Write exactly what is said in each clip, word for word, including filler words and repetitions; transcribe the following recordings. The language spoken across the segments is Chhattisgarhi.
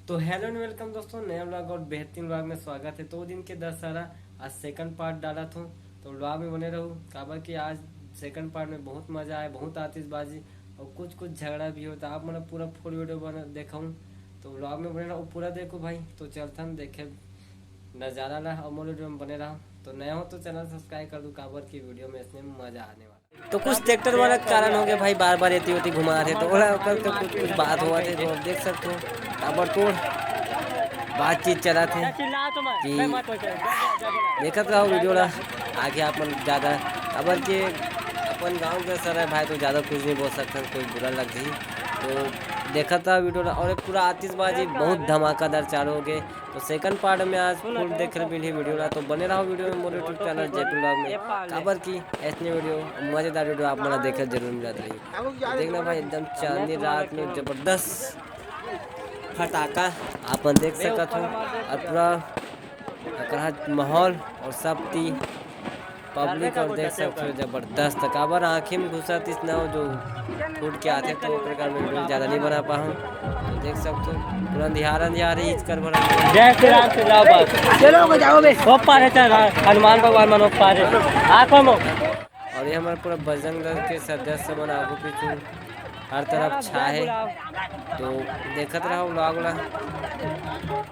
तो hello and welcome दोस्तों, नया vlog और बेहतरीन vlog में स्वागत है। तो वो दिन के दशहरा आज second part डालत हूँ, तो vlog में बने रहू, काबर कि आज second part में बहुत मजा आए, बहुत आतिशबाजी और कुछ कुछ झगड़ा भी होता। आप मन पूरा full video बना देखाऊँ, तो vlog में बने रहू, पूरा देखो भाई। तो चलथन देखे नजारा ला और मोर video में बने रहू। तो नया हो तो channel subscribe कर दू, काबर की video में इसमें मजा आने वाला। तो कुछ ट्रैक्टर वाला के कारण हो गया भाई, बार बार एती ओती घुमा थे, तो ओला ओकर के कुछ कुछ बात हुआ थे, तो देख सकते हो ताबड़तोड़ बातचीत चला थे कि देखत रहो video ला आगे आप मन ज़्यादा, काबर के अपन गांव के सर है भाई, तो ज़्यादा कुछ नहीं बोल सकते, कोई बुरा लग जाही। तो देखत रहो video ला, और एक पूरा आतिशबाजी बहुत धमाकेदार चालू हो गए। तो second part में आज full देखे मिलही video ला, तो बने रहो video में मोर YouTube channel जेपी vlog में, काबर की ऐसने video, मजेदार video आप मन ला देखे जरूर मिलत रही। तो देखना भाई, एकदम चांदनी रात में जबरदस्त फटाका आप मन देख सकत हो, और पूरा एकरा माहौल और सब ती पब्लिक और देख सकते हो जबरदस्त, काबर आँखी में घुसत इस ना हो जो फूट के आते, तो ओकर कारण मैं video ज़्यादा नहीं बना पाऊँ। तो देख सकते हो पूरा अंधियार अंधियार ही इस कर भरा। जय श्री राम, श्री राम बाबा। चलो, हो जाओ बे। खूब पारे चल रहा है, हनुमान भगवान मनो पारे। आँखों में। और ये हमारे पूरा बजरंग दल के सदस्य मन आगू पीछू हर तरफ छा है, तो देखत रहो vlog ला।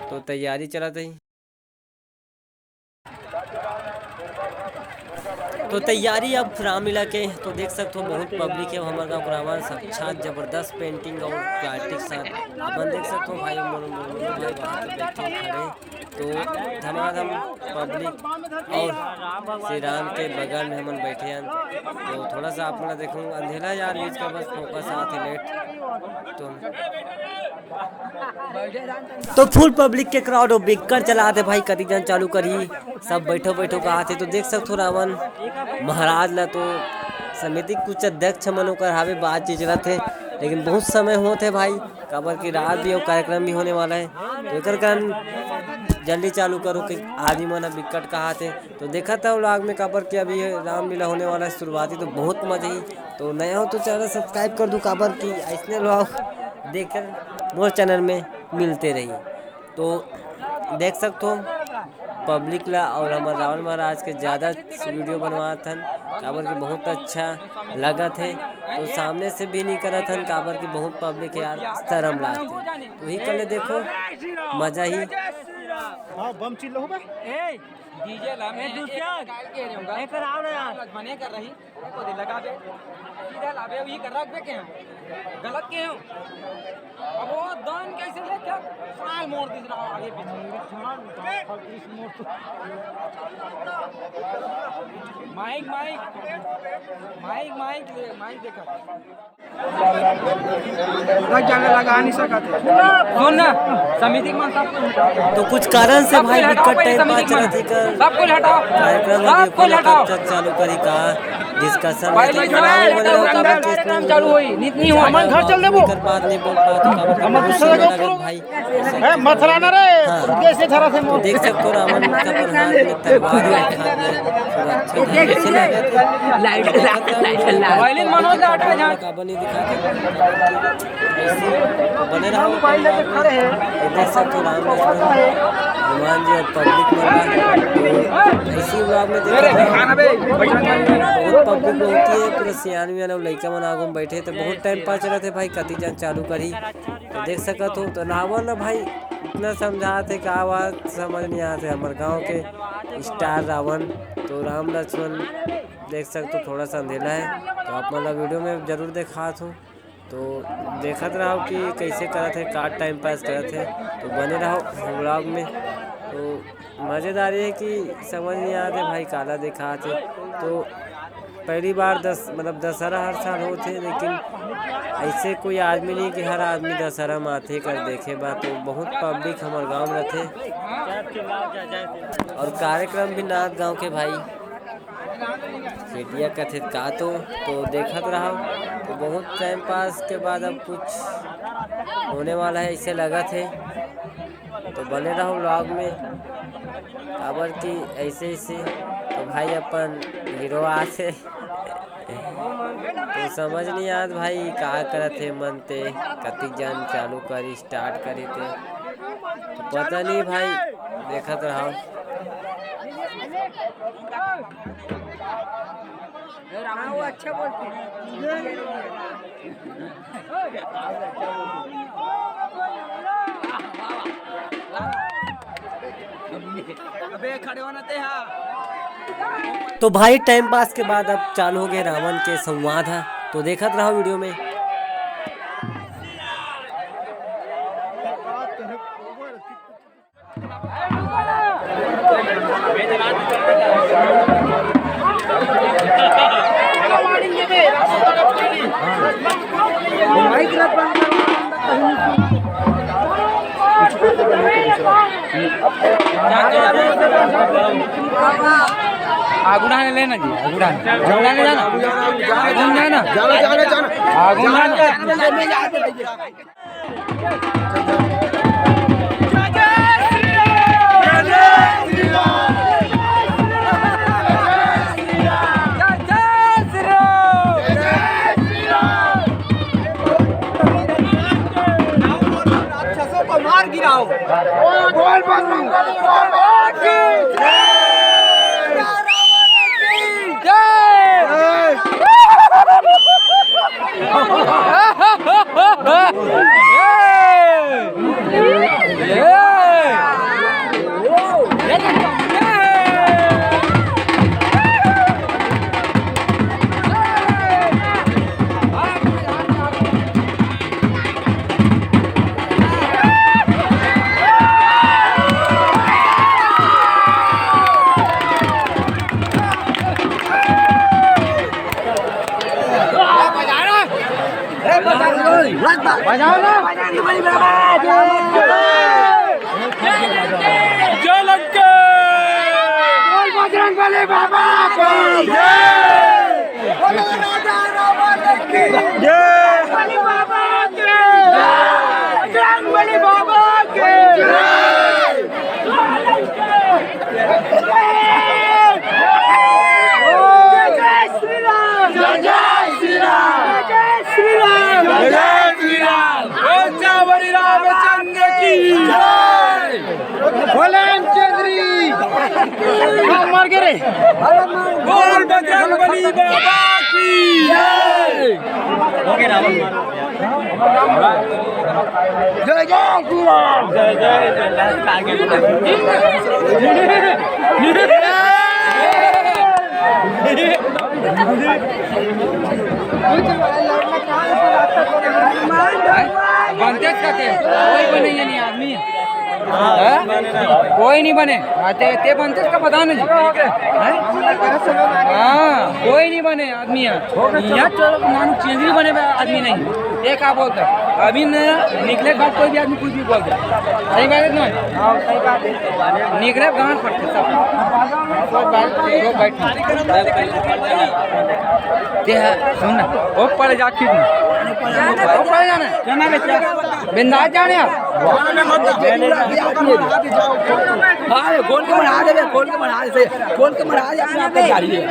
तो तैयारी चलत है। तो तैयारी अब रामलीला के, तो देख सकते हो बहुत पब्लिक है। हमारे गाँव के रावण साक्षात जबरदस्त पेंटिंग और क्वालिटी के साथ अपन देख सकते हो भाई, मोर, मोर, मोर भाई वहाँ पे बैठे खड़े, तो धमाधम पब्लिक और श्री राम के बगल में हमन बैठे हैं। तो थोड़ा सा आप लोग देखो अंधेरा यार, यूज का बस फोकस आते लेट, तो तो फुल पब्लिक के क्राउड बिक्कट चलात हे भाई, कति जन चालू करही, सब बैठो बैठो कहात हे। तो देख सकथो रावण महाराज ला तो समिति के कुछ अध्यक्ष मन ओकर हावे, बातचीत चलत हे, लेकिन बहुत समय होत हे भाई, काबर कि रात भी अउ कार्यक्रम भी होने वाला हे, तो एकर कारण जल्दी चालू करो कि आदमी मन ह बिक्कट कहात हे। तो देखत रहो vlog में, काबर कि अभी रामलीला होने वाला हे शुरुआती, तो बहुत मजा ही। तो नया हो तो चैनल सब्सक्राइब कर दू, काबर कि ऐसने vlog देखकर मोर चैनल में मिलते रही। तो देख सकथो पब्लिक ला और हमर रावण महाराज के ज़्यादा वीडियो बनवात हन, काबर कि बहुत अच्छा लगत हे। तो सामने से भी नहीं करत हन, काबर कि बहुत पब्लिक हे यार, शर्म लागथे। तो ही कर ले, देखो मजा ही। हाँ, बम चिल्लो हो बे। ए, डीजे ला ए, मैं दुष्यंत, निकाल के रहूंगा। एक रावण यार। मने कर रही। को दे लगा दे। सीधा लाबे, ये कर रख बे के हम। गलत के हम। अब वो दान कैसे ले क्या? साल मोड़ दिस रहा आगे पीछे। Mic, mic. माइक, माइक ले, माइक देखा। लग जाने लगा नहीं सकत। सुन ना, समिति के मन सब कुछ हटाओ। तो कुछ कारण से सब भाई कुछ हटाओ, दिक्कत पहले टाइम समिति पास के मन। चलत हे कर सब कुछ हटाओ। कार्यक्रम सब अभी कुछ पूरा हटाओ। कब तक चालू करी का डिस्कशन पहले में तो जो है, चुनाव में तो रहो, काबर अंदर के कार्यक्रम चालू होई, नीत नहीं होई। हमन घर चल देबो। एकर बात नहीं बोल पाओ तो काबर हमन बहुत दूसरा समय जगह लागत भाई। ए, मथुरा ना रे, हाँ। देश से धरा से तो मोर। देख सकते हो रावण का प्रहार में तलवार और हाथ में पूरा अच्छा ढंग से लगा था। Light, light, light, light. Violin Manoj लाट है जहाँ। का बनी दिखा था। ऐसे बने रहो। ये देख सकते हो राम लक्ष्मण, हनुमान जी और पब्लिक मन का। तो इसी vlog में देखा था। बहुत पब्लिक होती है, पूरे सियान वियान और लइका मन आगू में बैठे, तो बहुत टाइम पास चलत हे भाई, कति जन चालू करही। तो देख सकत हो, तो रावण ना भाई इतना समझात हे, का बात समझ नहीं आत हे। हमर गांव के स्टार रावण, तो राम लक्ष्मण देख सकते हो, थोड़ा सा अंधेला है, तो आप मन ला वीडियो में जरूर देखात हो। तो देखत रहो कि कैसे करत हे, का टाइम पास करत हे, तो बने रहो vlog में। तो मज़ेदार ये कि समझ नहीं आते भाई काला दिखाते। तो पहली बार दस मतलब दशहरा हर साल होते, लेकिन ऐसे कोई आदमी नहीं कि हर आदमी दशहरा में आते कर देखे बा। तो बहुत पब्लिक हमारे गांव में रहते और कार्यक्रम भी नाथ गांव के भाई सेठिया कथे का तो, तो देखत रहो। तो बहुत टाइम पास के बाद अब कुछ होने वाला है ऐसे लगत हे। तो बने रहो vlog में, काबर कि ऐसे ऐसे तो भाई अपन हीरो आथे। तो समझ नहीं आत भाई का करत हे मन ते, कति जन चालू करी, स्टार्ट करी ते। पता नहीं भाई, देखत रहो। हाँ, वो अच्छा बोलते हैं। अबे खड़े होना ते, हाँ। तो भाई, टाइम पास के बाद अब चालू हो गए रावण के संवाद ह, तो देखत रहो वीडियो में। आगू डाहर ले ना जी, आगू डाहर। आगू डाहर ले जाना। आगू जाना। जाना, जाना, जाना। आगू जाना। राक्षसों को मार गिराओ। बोल बजरंग बली बाबा की जय। जय। बजाओ ना। जय लंका। बोल बजरंग बली बाबा की जय। बोलो राजा रावण की जय। बली बाबा की जय। बजरंग बली बाबा की जय। जय जय श्री राम। जय जय श्री राम। जय जय श्री राम। जय जय श्री राम। बोल चावड़ी रामचंद्र की जय। बोले रामचंद्री। हाँ, मर गए रे। बोल बजरंग बली बाबा की जय। जय जय श्री राम। जय जय श्री राम। बनते कते कोई बने ये नहीं आदमी। हाँ? कोई नहीं बने। हाँ, ते, ते बनते का पता नहीं। हैं? हाँ, कोई नहीं बने आदमी है। यहाँ चलो, नानू चेंगरी बने बे आदमी नहीं। ये का बोलता है? अभी न निकले के बाद कोई भी आदमी कुछ भी बोलता है। सही बात है कि नहीं? हाँ, सही बात है। निकले गांड फटते सब। कोई बात, कोई बैठ नहीं। ते है, सुन ना। वो पड़े जा, ठीक नहीं। वो पड़े जाना है। बिंदास जाने आप। हाँ, खोल के बढ़ा दे, खोल के बढ़ा दे, खोल के बढ़ा दे, अपने आप को जारी है।